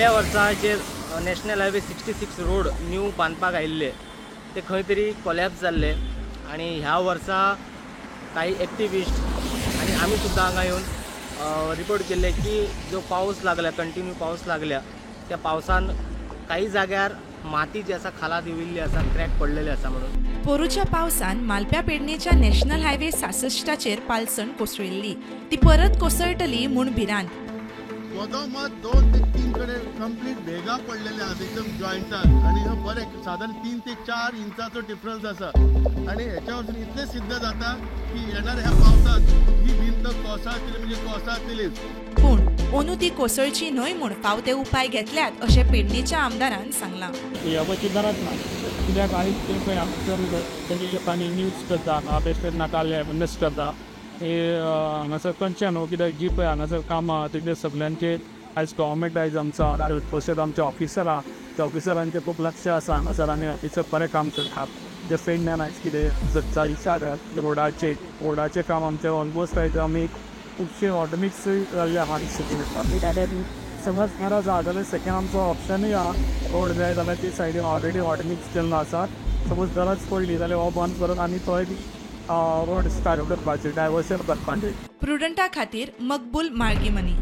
गेल्या वर्सा जे national highway 66 road new बांदपाक आयिल्ले ते खंय तरी कोलॅप्स जाल्ले आनी ह्या वर्सा काही एक्टिविस्ट आनी आमी सुद्दां हांगा येवन रिपोर्ट केल्ले की जो पावस लागला, कंटिन्यू पावस लागल्या, त्या पावसान काही जाग्यार माती जी आसा खाला देंविल्ली आसा, क्रॅक पडलेले आसा म्हणून. पोरूच्या पावसान मालप्या पेडणेच्या नॅशनल हायवे 66चेर पालसण कोसळिल्ली. ती परत कोसळटली म्हूण भिरांत. मदोमद 2 ते 3 कडेन कंप्लीट भेगा पडलेले आसा एकदम जॉयंटाक आनी हे बरे सादारण 3 ते 4 इंचाचो डिफरन्स आसा आनी हेच्या वरसून इतलें सिद्ध जाता की येणार ह्या पावसात ही भिंत कोसळतली म्हणजे कोसळतलीच. पूण अंदू ती कोसळची न्हय म्हूण फाव ते उपाय घेतल्यात अशें पेडणेच्या आमदारान सांगलां. ह्या गरज ना, कित्याक आयज ते पळय हांगासर तेजे लोकांनी न्यूज करता, बेश्टेच नाका मिस करता. हे हांगासर खंयचें न्हू, कित्याक जी पळय हांगासर कामां तेजे सगल्यांचेर आयज गव्हर्मेंट आयज आमचो तशेंच आमचे ऑफिसर आहा, त्या ऑफिसरांचें खूब लक्ष आसा हांगासर आनी ऑफिसर बरें काम करतात. जे पेडण्यान आयज कितें रोडाचें रोडाचें काम आमचें ऑलमोस्ट आयज आमी खुबशे ऑटोमिक्स जाल्ले आहा. समज गरज आहा जाल्यार सेकेंड आमचो ऑप्शनूय आहा, रोड जाय जाल्यार ती सायडीन ऑलरेडी ऑटोमिक्स केल्लो आसा. सपोज गरज पडली जाल्यार हो बंद करून आनी थंय रोड स्टार्ट करपाचें, डायवर्शन करपाचें. प्रुडंटा खातीर मकबूल माळगीमनी.